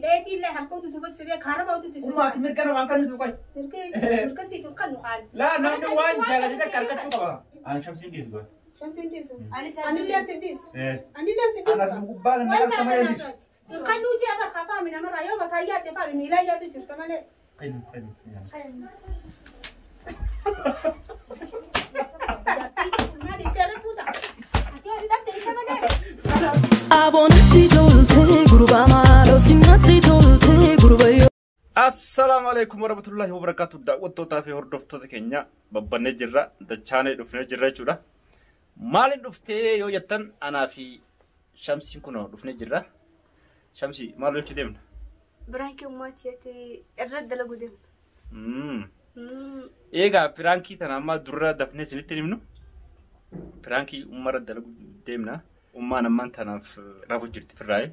Dheetii illee harka duubatti siree kaaraba ututti siree. Ummaati mirga namaan kan nuti qoy. Mirga siif hin kannu qaali. Laa namni waan jaalate takka argachuu qaba. Aan shamsiin dhiisu qoy. Shamsiin dhiisu. Anis Anillee sin dhiisu. Anillee sin dhiisu. Anas gubbaa kan nama malee dhiisu. Kan nuti abar kafaami namarraa yoo mataa yaatte faami miilaa yaatu jirta malee. Kennu kennu. Maal istee fuuta? Ati horii dhabde isa malee. Abonatti tolte gurbaa maaloo sinatti tolte gurbayyoo. Assalaamu alaikum warahmatullahi wabarakatuh. Daawwattootaa fi hordoftoota keenya babbannee jirra. Dachaanee dhufnee jirra jechuudha. Maaliin dhuftee yoo jettan anaa fi Shamsiin kun dhufnee jirra. Shamsi maal gochuu deemna? Biraankii ummaati ati irra dalagu deemna. Egaa piraankii tana amma durra dafnee isinitti himnu. Piraankii uummarra dalagu deemna. Ummaan ammaan tanaaf rafu jirti firraa'ee.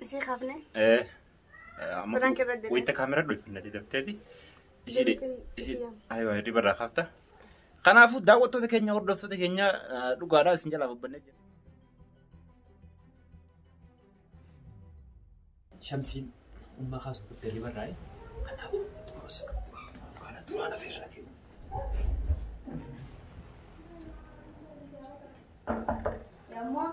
Isii kaafne. Amma Piraankii irra dalagu. wayita kaameraa dhufe dafteeti. Deemtiin Isii isii yaama. aywa hirriba irraa kaafta. Kanaafuu daawwattoota keenya hordoftoota keenya dhugaadhaa isin jalaa babbannee jira. Shamsiin ummaa kaasuu guddee hirriba irraa kanaafuu xuroosa kana duraan afeerraa kennu. Yammoo.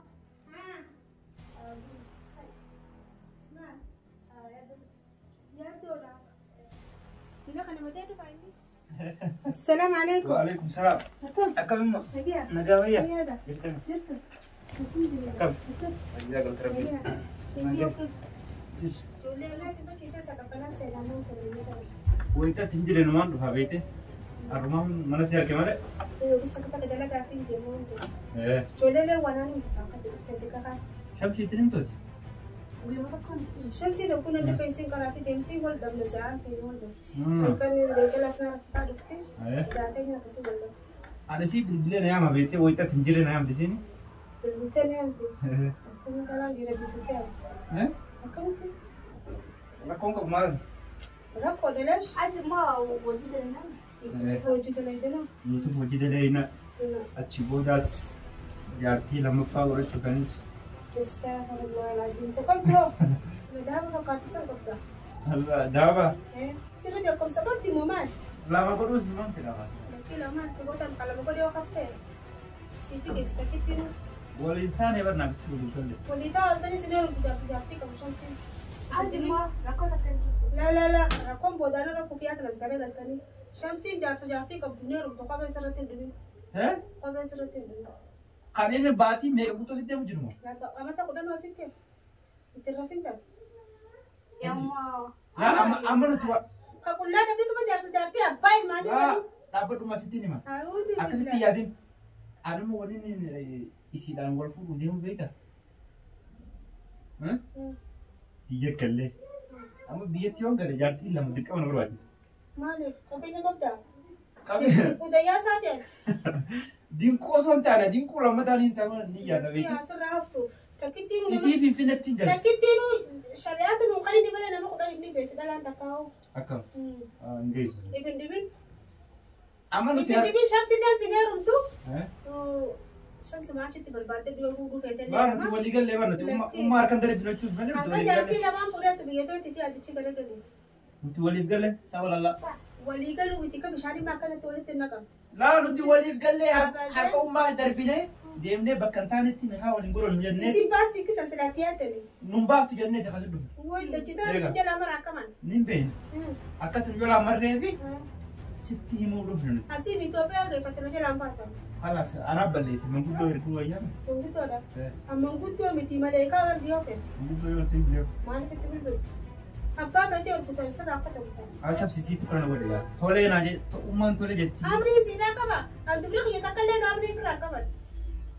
السلام عليكم. Waalaikum salaam. Akkam? Akkamimma? Nagaa. Nagaa wayyaa? Nagaadha. Jirtani? Jirtu. Alhamdulillah. Akkam? Fayyaa galata rabbii. Nagaa. Jir. Ijoollee alaa si barsiisaa saqafanaa seelaamaa kan Wayita ati hin jirre numaan dhufaa beekte. Arrumaan mana si arge malee. Yookiis akka takka dalagaa fi deemuu hin jiru. Ijoollee wanaan hin dhufan kan jedhu ta'e kakaa. Shamsii itti himtooti. Shamsiin akkuma lafa isiin karaatti deemtee wal dhabne za'aan ta'e wal dhabdi. Halkan galgala asnaa rafaa dhufte zaatee nyaata wal dhabdi. Ani si bilbilee na yaama beektee wayita ati hin jirre na yaamte isiin. Bilbiltee ni yaamte. Akkuma kalaan dhiira bilbiltee yaamte. Akkamitti? Rakkoon qabu maal? Rakkoo dalash. Ati immoo hojii dalina. Hojii dalaydina. Nuti hojii dalaynaa achi boodaas jaartii lammaffaa godhachuu kanis Astaghfirullah alazim. Tokko biroo. Daaba fakkaatu san qabda. daaba Sirri beekumsa qabdi moo maal? lama godhuus numaan fedha. Lakkii lamaan itti gootan qalama godhee yoo haftee. Siifi keessa takkittiin Waliin taane barnaaf itti waliin tolle. walii ta'a oltanii sinee rukutaa jaartii qabu shamsiin. Ati immoo rakkoo takka hin jirtu. La la la rakkoon boodaana rakkoo fi haati las galee galtanii. Shamsiin jaarsa jaartii qabdu ni ruktu kophee sirriitti hin dhibin. Kophee sirriitti hin dhibin. Kan inni baatii meeqa guutuu sitti deemu jiru moo? Amata kudhan asitti itti rafin tan. Yammoo. Laa amma nuti waa Ka qullaa dhabdituma jaarsa jaartii abbaa ilmaanii laa sanii. dhaabbadhuma sitti hima. Haawuti. Akkasitti yaadin. Anuma waliin isiidhaan wal fuudhuu deemu beektaa? Biyya gallee. Amma biyyatti yoon gale jaartiin lama dirqama na barbaachisa. Maaliif qabeenya qabdaa? Qabeenya. Udayyaa isaati ati. Dinquu osoo hin taane dinquu lammataan hin taane ni yaada beekti. Asirraa haftu. Takkittiin Isii finfinnetti hin galchi. Takkittiin shari'aatu nuu kan inni malee nama kudhan hin geessi dhalaan takka hoo. Akkam hin geessu. Ifin dhibin. Amma nuti Ifin dhibin shamsillee si heerumtu. Shamsi maachitti barbaadde dhiyoo fuudhuu feetellee Baa nuti walii gallee baa nuti ummaa harkan darbe jechuuf malee nuti Akka waliif jaartii galle. lamaan fuudheetu biyya teetti fi atichi garagalee. Nuti waliif galle saba lallaa. Walii galuu miti ka bishaan dhimma akkanatti walitti hin naqamu. Laa nuti waliif gallee harka ummaa darbine deemnee bakka hin taanetti mihaa waliin godhannu jennee Isin baasti kisa silaatti yaaddani. nun baaftu jennee dafa si dhufne. Woy dachitaan isin jalaa mara akkaman. Nin beekna. Akka tun yoo marree fi sitti himuu dhufne nuti. Asiin Itoophiyaa geeffatte na jalaan baatan. Halas anaaf balleessi manguddoo erguu wayyaa. Manguddoodha. Manguddoo miti malee kaa argi yoo feete. Manguddoo yoo ta'e biyyoo. Maaliif itti bilbilu? Abbaa feetee ol kutan sirraa akka ta'u kutan. Ashabsiisiitti kana godhe yaa. Tolee naa jedhe ummaan tolee jetti. Amrii isiidhaa qaba. An dubri kiyya takka illee nu amrii firraa qaban.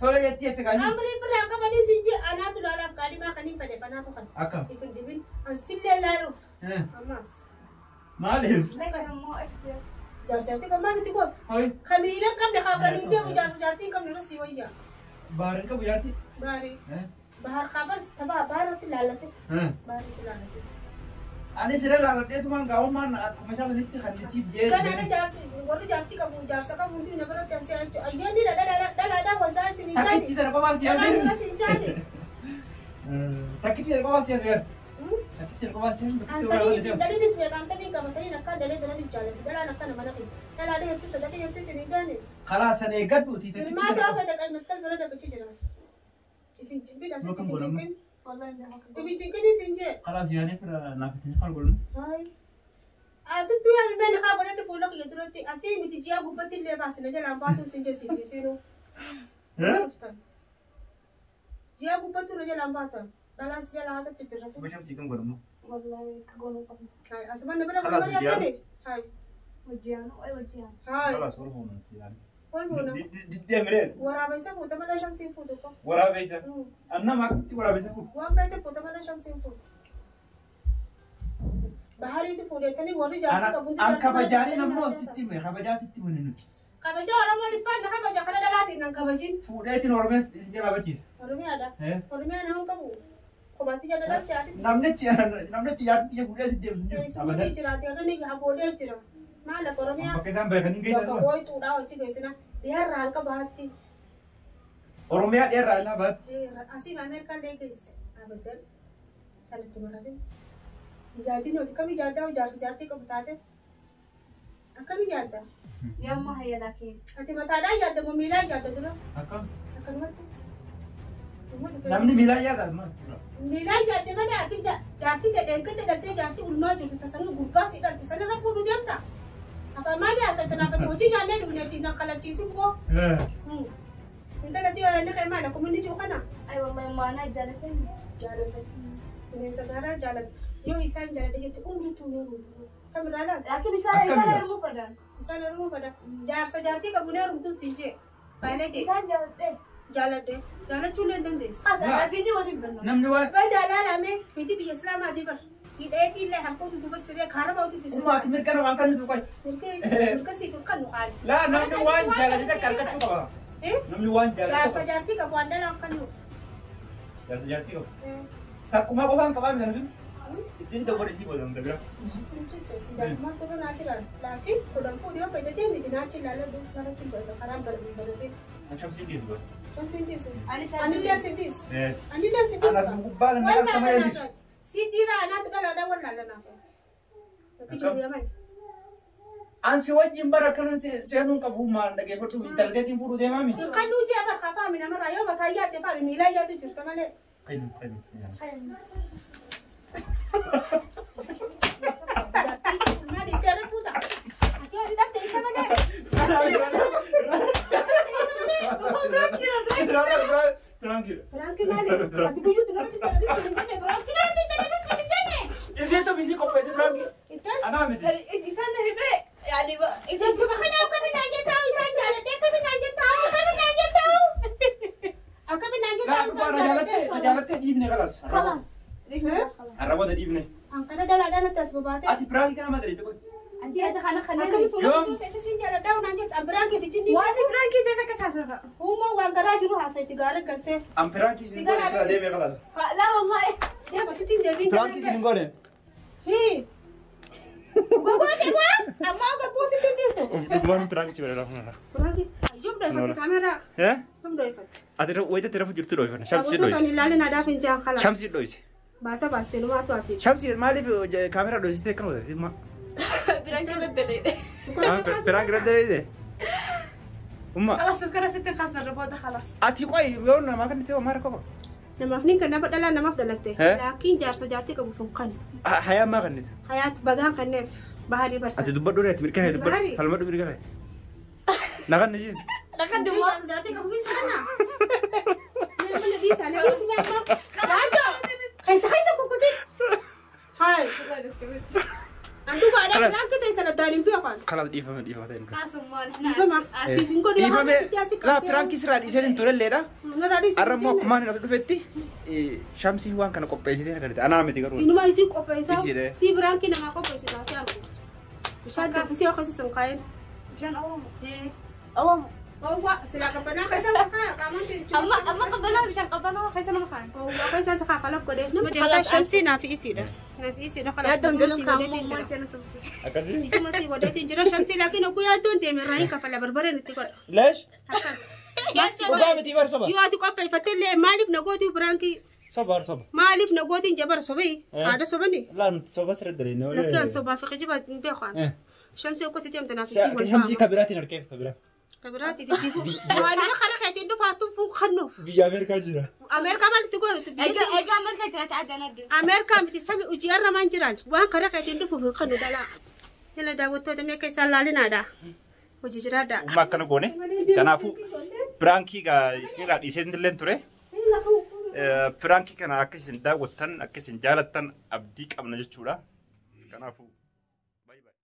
Tolee jetti jette kaanii. Amrii firraa qabanii siin jee anaatu laalaaf qaadimaa kan hin fedhe fanaatu kan. Akkam. Ifin dhibin an sillee laaluuf. Ammaas. Maaliif? Leeshan immoo ashbee. Jaarsa jaartii kan maal itti goota? Hoy. Kamiila hin qabne kaafranii hin deemu jaarsa jaartii hin qabne irra sii wayyaa. Baariin qabu jaarti. Baarii. Bahar kabar tabaa baharratti laallate. Baharratti laallate. Ani siree laaladheetumaan gaa'ummaan akkuma isaa sanitti kan ittiin jee. Kan ani jaarti warri jaartii qabu jaarsa qabu hundi na biratti asii achi ayyaanni dhalaadhaa wasaa isin hin Takkitti jaani. tana qofaan si Dhalaan hafeera. irra si hin jaani. Takkitti tana qofaan si hafeera. Takkitti kophaa seenu takkitti waraabaa Antanii deemu. daliinis meeqaamtanii qabatanii akka dalee dalanii jaalladhu. Dhalaan akka nama naqi. Dhalaalee hirti sadaqee hirti isin jaane. Karaa sana eeggadhuuti takkitti Hirmaa tana gaafa dhaqay masqal bira dhaqachi jira. Ifin cinqin asitti Bakka ifin godhamu. cinqin. والله إنها Ifin cinqin isin jee. Karaa siyaanii fira naafatanii kan godhanu. Hayi. Asittuu yaa mimee liqaa godhadhu fuula kiyya duratti asii miti ji'a gubbatti illee baasina jalaan baatu isin jee siif isinuu. Ji'a gubbatti irra jalaan baatan. Dhalaan si jala haatatti itti rafu. Shamsii kan godhamu. والله كقولوا قبل Hayi asumaan na bira Khalaas godhanii hojii yaadani. Hayi. وجيانو أي وجيانو Hayi. Khalaas wal fuuna yaani. Wal fuuna. Diddee miree. Waraabessa fuuta malee shamsiin fuutu ko. Waraabessa. Annama akkamitti waraabessa fuutu? Waan feete fuuta malee shamsiin fuutu. Bahariitti fuudhettanii warri jaartii qabu hundi An jaartii kabajaaniin mana ammoo keessatti sitti hime kabajaa sitti hime nuti. Kabajaa Oromoo dhibbaan na kabaja kana dhalaatiin nan kabajin. Fuudheetiin Oromiyaa isin jalaa bachiisa. Oromiyaadha. Oromiyaa nama hin qabu. Kophaatti jala dhalatti haati. Namnichi namnichi jaartii biyya fuudhee si deemsu hin jiru. Keessumni Abadan. jiraate irra ni haboolee jira. Maal akka Oromiyaa Bakka isaan beekan hin geessan. bakka ooyituudhaa hojii geessina. Dhiyaarraa hanqa baatti. Oromiyaa dheeraa ilaa baatti. Asiin Ameerikaan illee geesse. Abadan. Kan itti marate. Ijaajin nuti kam ijaaddaa jaarsi jaartii qabu taate. Akkam ijaaddaa? يا ما هي لكن Ati mataadhaa ijaadda moo miilaa ijaadda dura? Akkam. Akkanumatti. Namni miilaan yaada. Miilaan ijaadde malee ati jaartii dhedheengatti dhaltee jaartii ulmaa jirtu tasanuu gurbaa si dhalte sanarra fuudhuu deemta. Afaan maali haasawte naafate hojii nyaannee dhufne ittiin kallachiisin boo. Intala tiyoo inni qeemaa akkuma inni jiru kana. أي والله ما أنا جالتني Jaalate. Bineensa gaaraa jaalate. Yoo isaan jaalate jette umrituu ni heerumtu. Kamirraa laata? لكن إسان أكمل. إسان يرمو فدان Isaan heerumuu fada. Jaarsa jaartii qabu ni heerumtuu siin jee. Baay'ee إسان جالتني jaaladhe. Jaalachuu illee hin dandeessu. خلاص أنا فيني ولي بنا Namni waan Ba jaalala miti biyya Islaamaatii bar. Hidheetii illee harkoota duuba siree kaaraba utuuti siree. ummaati mirgana waan kan nuti qoy. Mirga siif hin kannu qaali. Laa namni waan jaalate takka argachuu qaba. Namni waan jaalate Jaarsa qaba. jaartii qabu waan dhalaan kannuuf. Jaarsa jaartii qaba. Takkumaa qofaan qabaa miti sun. Ittiin dawwar isii booda hunda bira. Jaartummaan kun naa jira. Laakiin kudhan fuudhee yoo fayyadee miti naa jira lalluu karatti karaan baratee. An shamsii dhiisu godha. Shamsiin dhiisu. أنا إسان Anillee sin dhiisu. Anillee sin dhiisu. Anas gubbaa kan nama akka malee dhiisu. Si dhiira anaatu dhalaadhaa wallaalanaa feeti. Bakki jiru yaman. An si wajjin bara akkanan seenuun qabu maal dhageeffadhu intarneetiin fuudhuu deemaa miti. Kan nuti abar kafaami namarraa yoo mataa yaadde faami miilaa yaadu jirta malee. Qaymi qaymi. Maal istee fuuta? Ati horii dhabde isa malee. Dhabde isa malee. Tranquilo. Biraanki maali? Ati guyyuutu natti dalagis hin jenne. Biraanki natti dalagis hin jenne. Isiitu bisii qopheesse biraanki. Intal. Anaa miti. إسان هبة يعني إسان Jechuudha kana akkamiin naan jettaa isaan jaaladhe akkamiin naan jettaa akkamiin naan jettaa akkamiin naan jettaa Laa isaan na jaalattee na jaaladhe. jaalattee dhiibne kalas. خلاص Arraboota dhiibne. An kana dhalaadhaan natti as babaate. Ati biraanki kana madalii tokko. أنت هذا خلنا Akkami خلينا fuula kee keessa siin jaaladhaa naan jettaa biraanki fi jinni. وأنا برانكي تبي كساسة Uumaa waan garaa jiru haasa'etti gaara galtee. An biraanki isin godhe irraa deeme kalas. لا والله Deema sitti hin deebiin. Biraanki isin godhe. Hii. Gogootee waa ammaa gabbuu sitti hin dhiistu. Dhugumaan biraanki si godhe lafa. Biraanki yoom dho'ifatte kaameraa yoom dho'ifatte. Ati wayita rafu jirtu dho'ifanna. Shamsi Dhaabbattoota dho'ise. hin ilaalin adaaf hin jaan kalas. Shamsi dho'ise. Baasa baastee numaatu ati. Shamsi maaliif kaameraa dho'isitee akkana godhate? برانكي بدلي Biraanki daddalee Umma. خلاص سكرة ستة خلاص الربوط خلاص Ati qoy yoo namaa kan ta'e maal rakkoo qaba? Namaaf nin kan nama dhalaa namaaf dhalatte. Hee? Laakiin jaarsa jaartii qabu sun kan. Hayaa maa kannite? Hayaat bagaan kanneef baharii barsa. Ati dubbadhu reeti mirga kee dubbadhu. Maali? Falmadhu mirga kee. Na kan jeen. لقد Jaarsa jaartii qabu fi sana. Nama dhiisa na dhiisi baama. Laata. Keessa keessa kukkuti. Haay. Antu gaadhaa Kalas. biraan kitee sana daaliin beekan. Kalaas dhiifame dhiifame ta'e. خلاص ما Dhiifama. نحن Siif hin godhu Dhiifame laa piraankii sirraa dhiisee turelleedha. Narraa dhiisi. Har'a immoo akkumaan as dhufetti shamsii waan kana qopheessitee na kadhate. Anaa miti garuu. Inuma isii qopheessaa. Isiidha. Sii biraankii namaa qopheessitaa si argu. Bishaan danfisee akkasii sin kaa'in. مشان أوم أوم Gowwaa silaa qabbanaa keessaa si kaa qaamaan si أما أما قبلها مشان قبلها خيسنا ما خان Gowwaa keessaa si kaa qalab godhee. Nama Khalas, deemtaa shamsii naaf isiidha. Naaf isiidha يا دون قلم خام godheetiin ما jira. تنا تبكي Akkasii. Dhuma sii godheetiin jira shamsii laakiin oguu yaaddoon deeme irraa hin kafala barbareen itti godha. Leesh. Akkan. Dhugaa miti bar soba. Yoo ati qopheeffatte illee maaliif na gootuu biraankii Soba har soba. Maaliif na gootiin jabara sobee? Eh. Haadha sobani? Laa nuti soba sirri daleenne malee. Lakkeen sobaa fi kijiba hin beeku ani. Eh. Shamsii okkoti deemte naaf isii wal Shamsii faama. kabiraatiin harkeef kabiraa. Kabiraatii fi siifuu. Waanuma kana keetiin dhufaattu fuu kannuuf. Biyya Ameerikaa jira. Ameerikaa maalitti gootu? Egaa egaa Ameerikaa jiraata addaan adda. Ameerikaa miti sami hojii irra maan jiran waan karaa keetiin dhufuuf hin kannu dhalaa. Yala daawwattoota mee akka isaan laalinaadha. Hojii jiraadha. Umma akkana goone. Kanaafuu piraankii gaa isinirraa dhiisee illee ture. Piraankii kana akka isin daawwattan akka isin jaalattan abdii qabna jechuudha. Kanaafuu